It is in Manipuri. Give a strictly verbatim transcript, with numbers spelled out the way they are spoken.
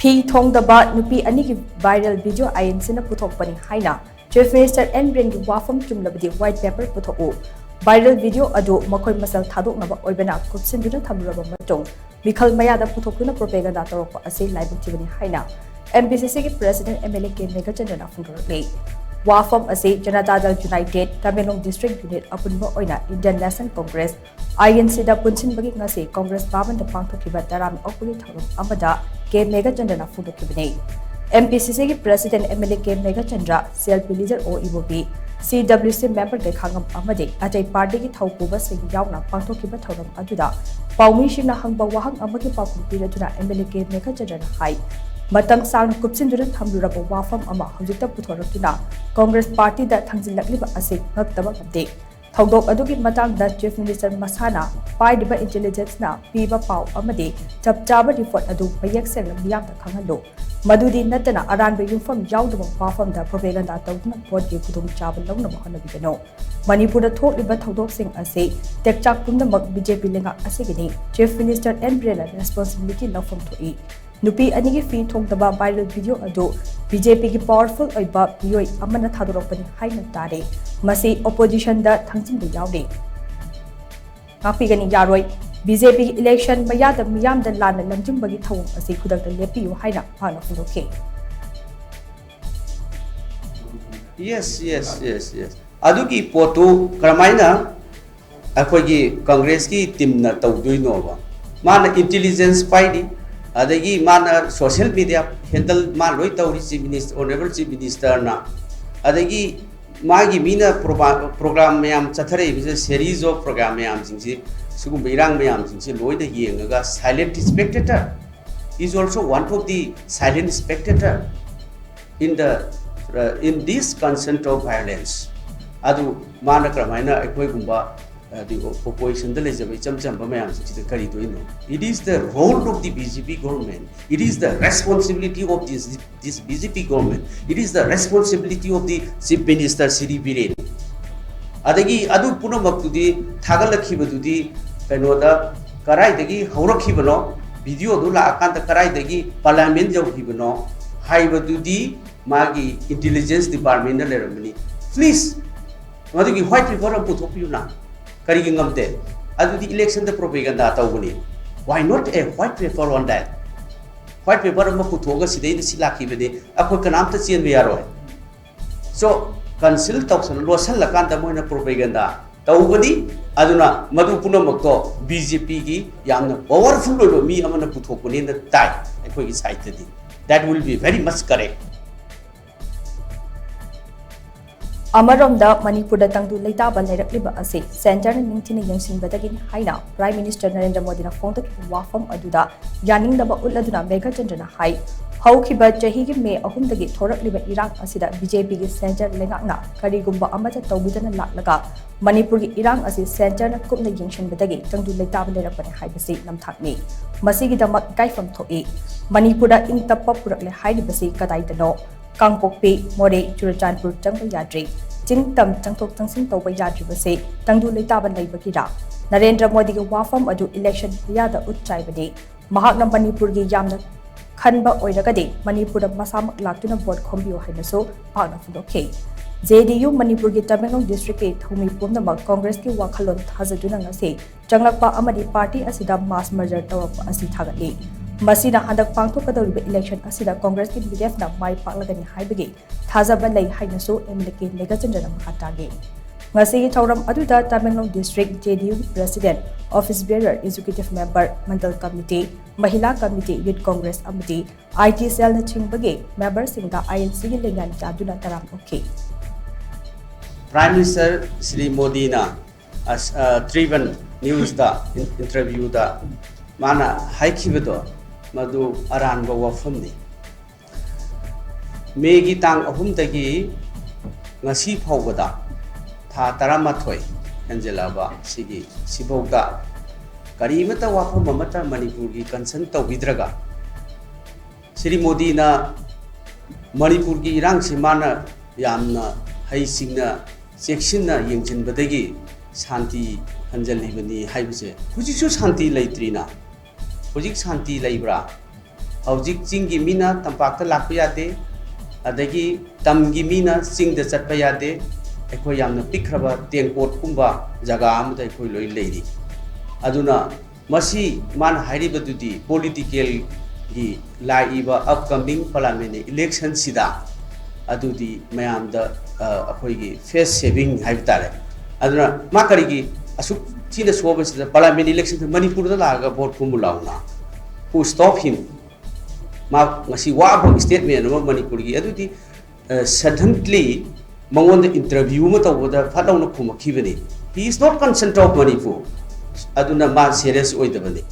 ꯍꯤ ꯊꯣꯡꯗꯕ ꯅꯨꯄꯤ ꯑꯅꯤꯒꯤ viral video ꯑꯥꯏ ꯑꯦꯟ ꯁꯤꯅ ꯄꯨꯊꯣꯛꯄꯅꯤ ꯍꯥꯏꯅ Chief Minister ꯑꯦꯟ ꯕꯤꯔꯦꯟꯒꯤ ꯋꯥꯐꯝ ꯆꯨꯝꯂꯕꯗꯤ white paper ꯄꯨꯊꯣꯛꯎ꯫ Viral video ꯑꯗꯨ ꯃꯈꯣꯏ ꯃꯁꯦꯜ ꯊꯥꯗꯣꯛꯅꯕ ꯑꯣꯏꯕꯅ ꯀꯨꯞꯁꯤꯟꯗꯨꯅ ꯊꯝꯂꯨꯔꯕ ꯃꯇꯨꯡ ꯃꯤꯈꯜ ꯃꯌꯥꯗ ꯄꯨꯊꯣꯛꯇꯨꯅ propaganda ꯇꯧꯔꯛꯄ ꯑꯁꯤ ꯂꯥꯏꯕꯛ ꯊꯤꯕꯅꯤ ꯍꯥꯏꯅ ꯑꯦꯝ ꯄꯤ ꯁꯤ ꯁꯤꯒꯤ President M L A K ꯃꯦꯘꯆꯟꯗ꯭ꯔꯅ ꯐꯣꯡꯗꯣꯔꯛꯂꯤ꯫ ꯋꯥꯐꯝ ꯑꯁꯤ ꯖꯅꯇꯥ ꯗꯜ ꯌꯨꯅꯥꯏꯇꯦꯗ ꯇꯃꯦꯡꯂꯣꯡ district unit ꯑꯄꯨꯟꯕ ꯑꯣꯏꯅ Indian National Congress, I N ꯁꯤꯗ ꯄꯨꯟꯁꯤꯟꯕꯒꯤ ꯉꯁꯤ ꯀꯪꯒ꯭ꯔꯦꯁ ꯚꯕꯟꯗ ꯄꯥꯡꯊꯣꯛꯈꯤꯕ ꯇꯔꯥꯅꯤ ꯑꯣꯛꯄꯒꯤ ꯊꯧꯔꯝ ꯑꯃꯗ ꯀꯦ ꯃꯦꯘꯆꯟꯗ꯭ꯔꯅ ꯐꯣꯡꯗꯣꯛꯈꯤꯕꯅꯤ꯫ ꯑꯦꯝ ꯄꯤ ꯁꯤ ꯁꯤꯒꯤ President M L A K Meghachandra, C L P leader ꯑꯣ ꯏꯕꯣꯕꯤ, ꯁꯤ ꯗꯕ꯭ꯂ꯭ꯌꯨ ꯁꯤ member ꯀꯩꯈꯥꯉꯝ ꯑꯃꯗꯤ ꯑꯇꯩ partyꯒꯤ ꯊꯧꯄꯨꯕꯁꯤꯡ ꯌꯥꯎꯅ ꯄꯥꯡꯊꯣꯛꯈꯤꯕ ꯊꯧꯔꯝ ꯑꯗꯨꯗ ꯄꯥꯎꯃꯤꯁꯤꯡꯅ ꯍꯪꯕ ꯋꯥꯍꯪ ꯑꯃꯒꯤ ꯄꯥꯎꯈꯨꯝ ꯄꯤꯔꯗꯨꯅ ꯑꯦꯝ ꯑꯦꯜ ꯑꯦ ꯀꯦ ꯃꯦꯘꯆꯟꯗ꯭ꯔꯅ ꯍꯥꯏ, ꯃꯇꯝ ꯁꯥꯡꯅ ꯀꯨꯞꯁꯤꯟꯗꯨꯅ ꯊꯝꯂꯨꯔꯕ ꯋꯥꯐꯝ ꯑꯃ ꯍꯧꯖꯤꯛꯇ ꯄꯨꯊꯣꯔꯛꯇꯨꯅ ꯀꯪꯒ꯭ꯔꯦꯁ partyꯗ ꯊꯥꯡꯖꯤꯜꯂꯛꯂꯤꯕ ꯑꯁꯤ ꯉꯛꯇꯕ ꯉꯝꯗꯦ꯫ ꯊꯧꯗꯣꯛ ꯑꯗꯨꯒꯤ ꯃꯇꯥꯡꯗ Chief Minister ꯃꯁꯥꯅ ꯄꯥꯏꯔꯤꯕ intelligenceꯅ ꯄꯤꯕ ꯄꯥꯎ ꯑꯃꯗꯤ ꯆꯞ ꯆꯥꯕ report ꯑꯗꯨ ꯃꯌꯦꯛ ꯁꯦꯡꯅ ꯃꯤꯌꯥꯝꯗ ꯈꯪꯍꯜꯂꯨ꯫ ꯃꯗꯨꯗꯤ ꯅꯠꯇꯅ ꯑꯔꯥꯟꯕ ꯌꯨꯝꯐꯝ ꯌꯥꯎꯗꯕ ꯋꯥꯐꯝꯗ propaganda ꯇꯧꯗꯨꯅ voteꯀꯤ ꯈꯨꯗꯣꯡꯆꯥꯕ ꯂꯧꯅꯕ ꯍꯣꯠꯅꯕꯤꯒꯅꯨ꯫ ꯃꯅꯤꯄꯨꯔꯗ ꯊꯣꯛꯂꯤꯕ ꯊꯧꯗꯣꯛꯁꯤꯡ ꯑꯁꯤ ꯇꯦꯛꯆꯥꯛ ꯄꯨꯝꯅꯃꯛ ꯕꯤ ꯖꯦ ꯄꯤ ꯂꯩꯉꯥꯛ ꯑꯁꯤꯒꯤꯅꯤ꯫ Chief Minister ꯑꯦꯟ ꯕꯤꯔꯦꯟꯅ responsibility ꯂꯧꯐꯝ ꯊꯣꯛꯏ꯫ ꯅꯨꯄꯤ ꯑꯅꯤꯒꯤ ꯐꯤ ꯊꯣꯡꯗꯕ viral video ꯑꯗꯨ ꯕꯤ ꯖꯦ ꯄꯤꯒꯤ powerful ꯑꯣꯏꯕ ꯃꯤꯑꯣꯏ ꯑꯃꯅ ꯊꯥꯗꯣꯔꯛꯄꯅꯤ ꯍꯥꯏꯅ ꯇꯥꯔꯦ꯫ ꯃꯁꯤ oppositionꯗ ꯊꯥꯡꯖꯤꯟꯕ ꯌꯥꯎꯔꯤ꯫ ꯉꯥꯛꯄꯤꯒꯅꯤ ꯌꯥꯔꯣꯏ꯫ ꯕꯤ ꯖꯦ ꯄꯤꯒꯤ election ꯃꯌꯥꯗ ꯃꯤꯌꯥꯝꯗ ꯂꯥꯟꯅ ꯂꯝꯖꯤꯡꯕꯒꯤ ꯊꯧꯑꯣꯡ ꯑꯁꯤ ꯈꯨꯗꯛꯇ ꯂꯦꯞꯄꯤꯌꯨ ꯍꯥꯏꯅ ꯃꯍꯥꯛꯅ ꯐꯣꯡꯗꯣꯛꯈꯤ꯫ Yes, yes, yes, yes. ꯑꯗꯨꯒꯤ ꯄꯣꯠꯇꯨ ꯀꯔꯝꯍꯥꯏꯅ ꯑꯩꯈꯣꯏꯒꯤ ꯀꯪꯒ꯭ꯔꯦꯁꯀꯤ teamꯅ ꯇꯧꯗꯣꯏꯅꯣꯕ? ꯃꯥꯅ intelligence ꯄꯥꯏꯔꯤ, ꯑꯗꯒꯤ ꯃꯥꯅ social media handle ꯃꯥ ꯂꯣꯏ ꯇꯧꯔꯤ, Chief Minister, Honourable Chief Ministerꯅ꯫ ꯑꯗꯒꯤ ꯃꯥꯒꯤ ꯃꯤꯅ program ꯃꯌꯥꯝ ꯆꯠꯊꯔꯛꯏꯕꯁꯦ, series of program ꯃꯌꯥꯝꯁꯤꯡꯁꯤ, ꯁꯤꯒꯨꯝꯕ ꯏꯔꯥꯡ ꯃꯌꯥꯝꯁꯤꯡꯁꯤ ꯂꯣꯏꯅ ꯌꯦꯡꯉꯒ silent spectator is also one of the silent spectator in the uh, in this consent of violence. ꯑꯗꯨ ꯃꯥꯅ ꯀꯔꯝꯍꯥꯏꯅ ꯑꯩꯈꯣꯏꯒꯨꯝꯕ ꯍꯥꯏꯗꯤ oppositionꯗ ꯂꯩꯖꯕ ꯏꯆꯝ ꯆꯝꯕ ꯃꯌꯥꯝꯁꯤꯡꯁꯤꯗ ꯀꯔꯤ ꯇꯧꯔꯤꯅꯣ? It is the role of the B J P government, it is the responsibility of this this B J P government, it is the responsibility of the Chief Minister Shri Biren. ꯑꯗꯒꯤ ꯑꯗꯨ ꯄꯨꯝꯅꯃꯛꯇꯨꯗꯤ ꯊꯥꯒꯠꯂꯛꯈꯤꯕꯗꯨꯗꯤ ꯀꯩꯅꯣꯗ ꯀꯗꯥꯏꯗꯒꯤ ꯍꯧꯔꯛꯈꯤꯕꯅꯣ? ꯚꯤꯗꯤꯑꯣꯗꯨ ꯂꯥꯛꯑꯀꯥꯟꯗ ꯀꯗꯥꯏꯗꯒꯤ ꯄꯥꯔꯂꯤꯌꯥꯃꯦꯟ ꯌꯧꯈꯤꯕꯅꯣ ꯍꯥꯏꯕꯗꯨꯗꯤ ꯃꯥꯒꯤ ꯏꯟꯇꯦꯂꯤꯖꯦꯟꯁ ꯗꯤꯄꯥꯔꯠꯃꯦꯟꯗ ꯂꯩꯔꯝꯃꯅꯤ꯫ ꯄ꯭ꯂꯤꯖ, ꯃꯗꯨꯒꯤ ꯋꯥꯏꯠ ꯄꯦꯄꯔ ꯑꯃ ꯄꯨꯊꯣꯛꯄꯤꯌꯨꯅ꯫ ꯀꯔꯤꯒꯤ ꯉꯝꯗꯦ? ꯑꯗꯨꯗꯤ ꯏꯂꯦꯛꯁꯟꯗ ꯄ꯭ꯔꯣꯄꯦꯒꯟꯗꯥ ꯇꯧꯕꯅꯤ꯫ Why not a white paper on that? White paper ꯑꯃ ꯄꯨꯊꯣꯛꯑꯒ ꯁꯤꯗꯩꯗ ꯁꯤ ꯂꯥꯛꯈꯤꯕꯅꯤ, ꯑꯩꯈꯣꯏ ꯀꯅꯥꯝꯇ ꯆꯦꯟꯕ ꯌꯥꯔꯣꯏ꯫ ꯁꯣ, ꯀꯟꯁꯤꯜ ꯇꯧꯁꯜ ꯂꯣꯠꯁꯜꯂꯀꯥꯟꯗ ꯃꯣꯏꯅ ꯄ꯭ꯔꯣꯄꯦꯒꯟꯗꯥ ꯇꯧꯕꯅꯤ꯫ ꯑꯗꯨꯅ ꯃꯗꯨ ꯄꯨꯝꯅꯃꯛꯇꯣ ꯕꯤ ꯖꯦ ꯄꯤꯒꯤ ꯌꯥꯝꯅ ꯄꯋꯥꯔꯐꯨꯜ ꯑꯣꯏꯕ ꯃꯤ ꯑꯃꯅ ꯄꯨꯊꯣꯛꯄꯅꯦꯅ ꯇꯥꯏ ꯑꯩꯈꯣꯏꯒꯤ ꯁꯥꯏꯠꯇꯗꯤ꯫ That will be very much correct. ꯑꯃꯔꯣꯝꯗ ꯃꯅꯤꯄꯨꯔꯗ ꯇꯪꯗꯨ ꯂꯩꯇꯥꯕ ꯂꯩꯔꯛꯂꯤꯕ ꯑꯁꯤ ꯁꯦꯟꯇꯔꯅ ꯅꯤꯡꯊꯤꯅ ꯌꯦꯡꯁꯤꯟꯕꯗꯒꯤꯅꯤ ꯍꯥꯏꯅ ꯄ꯭ꯔꯥꯏꯝ ꯃꯤꯅꯤꯁꯇꯔ ꯅꯔꯦꯟꯗ꯭ꯔ ꯃꯣꯗꯤꯅ ꯐꯣꯡꯗꯣꯛꯈꯤꯕ ꯋꯥꯐꯝ ꯑꯗꯨꯗ ꯌꯥꯅꯤꯡꯗꯕ ꯎꯠꯂꯗꯨꯅ ꯃꯦꯘꯆꯟꯗ꯭ꯔꯅ ꯍꯥꯏ, ꯍꯧꯈꯤꯕ ꯆꯍꯤꯒꯤ ꯃꯦ ꯑꯍꯨꯝꯗꯒꯤ ꯊꯣꯔꯛꯂꯤꯕ ꯏꯔꯥꯡ ꯑꯁꯤꯗ ꯕꯤ ꯖꯦ ꯄꯤꯒꯤ ꯁꯦꯟꯇꯔ ꯂꯩꯉꯥꯛꯅ ꯀꯔꯤꯒꯨꯝꯕ ꯑꯃꯠꯇ ꯇꯧꯕꯤꯗꯅ ꯂꯥꯛꯂꯒ ꯃꯅꯤꯄꯨꯔꯒꯤ ꯏꯔꯥꯡ ꯑꯁꯤ ꯁꯦꯟꯇꯔꯅ ꯀꯨꯞꯅ ꯌꯦꯡꯁꯤꯟꯕꯗꯒꯤ ꯇꯪꯗꯨ ꯂꯩꯇꯥꯕ ꯂꯩꯔꯛꯄꯅꯤ ꯍꯥꯏꯕꯁꯤ ꯅꯝꯊꯥꯛꯅꯤ꯫ ꯃꯁꯤꯒꯤꯗꯃꯛ ꯏꯀꯥꯏꯐꯝ ꯊꯣꯛꯏ꯫ ꯃꯅꯤꯄꯨꯔꯗ ꯏꯪ ꯇꯞꯄ ꯄꯨꯔꯛꯂꯦ ꯍꯥꯏꯔꯤꯕꯁꯤ ꯀꯗꯥꯏꯗꯅꯣ? ꯀꯥꯡꯄꯣꯛꯄꯤ, ꯃꯣꯔꯦ, ꯆꯨꯔꯆꯥꯟꯄꯨꯔ ꯆꯪꯕ ꯌꯥꯗ꯭ꯔꯤ꯫ ꯆꯤꯡ ꯇꯝ ꯆꯪꯊꯣꯛ ꯆꯪꯁꯤꯟ ꯇꯧꯕ ꯌꯥꯗ꯭ꯔꯤꯕꯁꯦ ꯇꯪꯗꯨ ꯂꯩꯇꯥꯕ ꯂꯩꯕꯒꯤꯔꯥ? ꯅꯔꯦꯟꯗ꯭ꯔ ꯃꯣꯗꯤꯒꯤ ꯋꯥꯐꯝ ꯑꯗꯨ ꯏꯂꯦꯛꯁꯟ ꯃꯌꯥꯗ ꯎꯠ ꯆꯥꯏꯕꯅꯤ꯫ ꯃꯍꯥꯛꯅ ꯃꯅꯤꯄꯨꯔꯒꯤ ꯌꯥꯝꯅ ꯈꯟꯕ ꯑꯣꯏꯔꯒꯗꯤ ꯃꯅꯤꯄꯨꯔꯗ ꯃꯁꯥꯃꯛ ꯂꯥꯛꯇꯨꯅ ꯚꯣꯠ ꯈꯣꯝꯕꯤꯌꯨ ꯍꯥꯏꯅꯁꯨ ꯃꯍꯥꯛꯅ ꯐꯣꯡꯗꯣꯛꯈꯤ꯫ ꯖꯦ ꯗꯤ ꯌꯨ ꯃꯅꯤꯄꯨꯔꯒꯤ ꯇꯃꯦꯡꯂꯣꯡ ꯗꯤꯁꯇ꯭ꯔꯤꯛꯀꯤ ꯊꯧꯃꯤ ꯄꯨꯝꯅꯃꯛ ꯀꯣꯡꯒ꯭ꯔꯦꯁꯀꯤ ꯋꯥꯈꯜꯂꯣꯟ ꯊꯥꯖꯗꯨꯅ ꯉꯁꯤ ꯆꯪꯂꯛꯄ ꯑꯃꯗꯤ ꯄꯥꯔꯇꯤ ꯑꯁꯤꯗ ꯃꯥꯁ ꯃꯔꯖꯔ ꯇꯧꯔꯛꯄ ꯑꯁꯤ ꯊꯥꯒꯠꯂꯤ꯫ ꯃꯁꯤꯅ ꯍꯟꯗꯛ ꯄꯥꯡꯊꯣꯛꯀꯗꯧꯔꯤꯕ ꯏꯂꯦꯛꯁꯟ ꯑꯁꯤꯗ ꯀꯣꯡꯒ꯭ꯔꯦꯁꯀꯤ ꯃꯤꯔꯦꯞꯅ ꯃꯥꯏ ꯄꯥꯛꯂꯒꯅꯤ ꯍꯥꯏꯕꯒꯤ ꯊꯥꯖꯕ ꯂꯩ ꯍꯥꯏꯅꯁꯨ ꯑꯦꯝ ꯑꯦꯜ ꯑꯦ ꯀꯦ ꯃꯦꯘꯆꯟꯗ꯭ꯔꯅ ꯃꯈꯥ ꯇꯥꯈꯤ꯫ ꯉꯁꯤꯒꯤ ꯊꯧꯔꯝ ꯑꯗꯨꯗ ꯇꯃꯦꯡꯂꯣꯡ ꯗꯤꯁꯇ꯭ꯔꯤꯛ ꯖꯦ ꯗꯤ ꯌꯨꯒꯤ president, office bearer, executive member, ꯃꯟꯗꯜ ꯀꯃꯤꯇꯤ, ꯃꯍꯤꯂꯥ ꯀꯃꯤꯇꯤ, ꯌꯨꯊ ꯀꯣꯡꯒ꯭ꯔꯦꯁ ꯑꯃꯗꯤ ꯑꯥꯏ ꯇꯤ ꯁꯦꯜꯅꯆꯤꯡꯕꯒꯤ ꯃꯦꯝꯕꯔꯁꯤꯡꯗ ꯑꯥꯏ ꯑꯦꯟ ꯁꯤꯒꯤ ꯂꯦꯡꯌꯥꯟ ꯌꯥꯗꯨꯅ ꯇꯔꯥꯝ ꯑꯣꯛꯈꯤ꯫ ꯄ꯭ꯔꯥꯏꯝ ꯃꯤꯅꯤꯁꯇꯔ ꯁ꯭ꯔꯤ ꯃꯣꯗꯤꯅ ꯑꯁ-, ꯑ, ꯇ꯭ꯔꯤꯕꯟ ꯅ꯭ꯌꯨꯁꯇ ꯏꯟ-, ꯏꯟꯇꯔꯚ꯭ꯌꯨꯗ ꯃꯥꯅ ꯍꯥꯏꯈꯤꯕꯗꯣ ꯃꯗꯨ ꯑꯔꯥꯟꯕ ꯋꯥꯐꯝꯅꯤ꯫ ꯃꯦꯒꯤ ꯇꯥꯡ ꯑꯍꯨꯝꯗꯒꯤ ꯉꯁꯤ ꯐꯥꯎꯕꯗ ꯊꯥ ꯇꯔꯥꯃꯥꯊꯣꯏ ꯍꯦꯟꯖꯜꯂꯛꯑꯕ ꯁꯤꯒꯤ ꯁꯤꯐꯥꯎꯗ ꯀꯔꯤꯃꯠꯇ ꯋꯥꯐꯝ ꯑꯃꯠꯇ ꯃꯅꯤꯄꯨꯔꯒꯤ ꯀꯟꯁꯔꯟ ꯇꯧꯕꯤꯗ꯭ꯔꯒ ꯁ꯭ꯔꯤ ꯃꯣꯗꯤꯅ ꯃꯅꯤꯄꯨꯔꯒꯤ ꯏꯔꯥꯡꯁꯤ ꯃꯥꯅ ꯌꯥꯝꯅ ꯍꯩꯁꯤꯡꯅ ꯆꯦꯛꯁꯤꯟꯅ ꯌꯦꯡꯁꯤꯟꯕꯗꯒꯤ ꯁꯥꯟꯇꯤ ꯍꯟꯖꯜꯂꯤꯕꯅꯤ ꯍꯥꯏꯕꯁꯦ ꯍꯧꯖꯤꯛꯁꯨ ꯁꯥꯟꯇꯤ ꯂꯩꯇ꯭ꯔꯤꯅ꯫ ꯍꯧꯖꯤꯛ ꯁꯥꯟꯇꯤ ꯂꯩꯕ꯭ꯔꯥ? ꯍꯧꯖꯤꯛ ꯆꯤꯡꯒꯤ ꯃꯤꯅ ꯇꯝꯄꯥꯛꯇ ꯂꯥꯛꯄ ꯌꯥꯗꯦ, ꯑꯗꯒꯤ ꯇꯝꯒꯤ ꯃꯤꯅ ꯆꯤꯡꯗ ꯆꯠꯄ ꯌꯥꯗꯦ꯫ ꯑꯩꯈꯣꯏ ꯌꯥꯝꯅ ꯄꯤꯛꯈ꯭ꯔꯕ ꯇꯦꯡꯀꯣꯠꯀꯨꯝꯕ ꯖꯒꯥ ꯑꯃꯗ ꯑꯩꯈꯣꯏ ꯂꯣꯏ ꯂꯩꯔꯤ꯫ ꯑꯗꯨꯅ ꯃꯁꯤ ꯃꯥꯅ ꯍꯥꯏꯔꯤꯕꯗꯨꯗꯤ ꯄꯣꯂꯤꯇꯤꯀꯦꯜꯒꯤ ꯂꯥꯛꯏꯕ ꯑꯞꯀꯃꯤꯡ ꯄꯥꯔꯂꯥꯃꯦꯟ ꯏꯂꯦꯛꯁꯟꯁꯤꯗ ꯑꯗꯨꯗꯤ ꯃꯌꯥꯝꯗ, ꯑ, ꯑꯩꯈꯣꯏꯒꯤ ꯐꯦꯁ ꯁꯦꯚꯤꯡ ꯍꯥꯏꯕ ꯇꯥꯔꯦ꯫ ꯑꯗꯨꯅ ꯃꯥ ꯀꯔꯤꯒꯤ ꯑꯁꯨꯛ ꯊꯤꯅ ꯁꯣꯛꯑꯕꯁꯤꯗ ꯄꯥꯔꯂꯥꯃꯦꯟ ꯏꯂꯦꯛꯁꯟꯗ ꯃꯅꯤꯄꯨꯔꯗ ꯂꯥꯛꯑꯒ ꯚꯣꯠ ꯈꯨꯝꯃꯨ ꯂꯥꯎꯅ? Who stop him? ꯃꯥ ꯉꯁꯤ ꯋꯥꯕ ꯁ꯭ꯇꯦꯠꯃꯦꯟ ꯑꯃ ꯃꯅꯤꯄꯨꯔꯒꯤ ꯑꯗꯨꯗꯤ, ꯑ, ꯁꯗꯟꯂꯤ ꯃꯉꯣꯟꯗ ꯏꯟꯇꯔꯚ꯭ꯌꯨ ꯑꯃ ꯇꯧꯕꯗ ꯐꯠ ꯂꯥꯎꯅ ꯈꯨꯝꯃꯛꯈꯤꯕꯅꯤ, "He is not concerned of Manipur." ꯑꯗꯨꯅ ꯃꯥ ꯁꯦꯔꯤꯌꯁ ꯑꯣꯏꯗꯕꯅꯤ꯫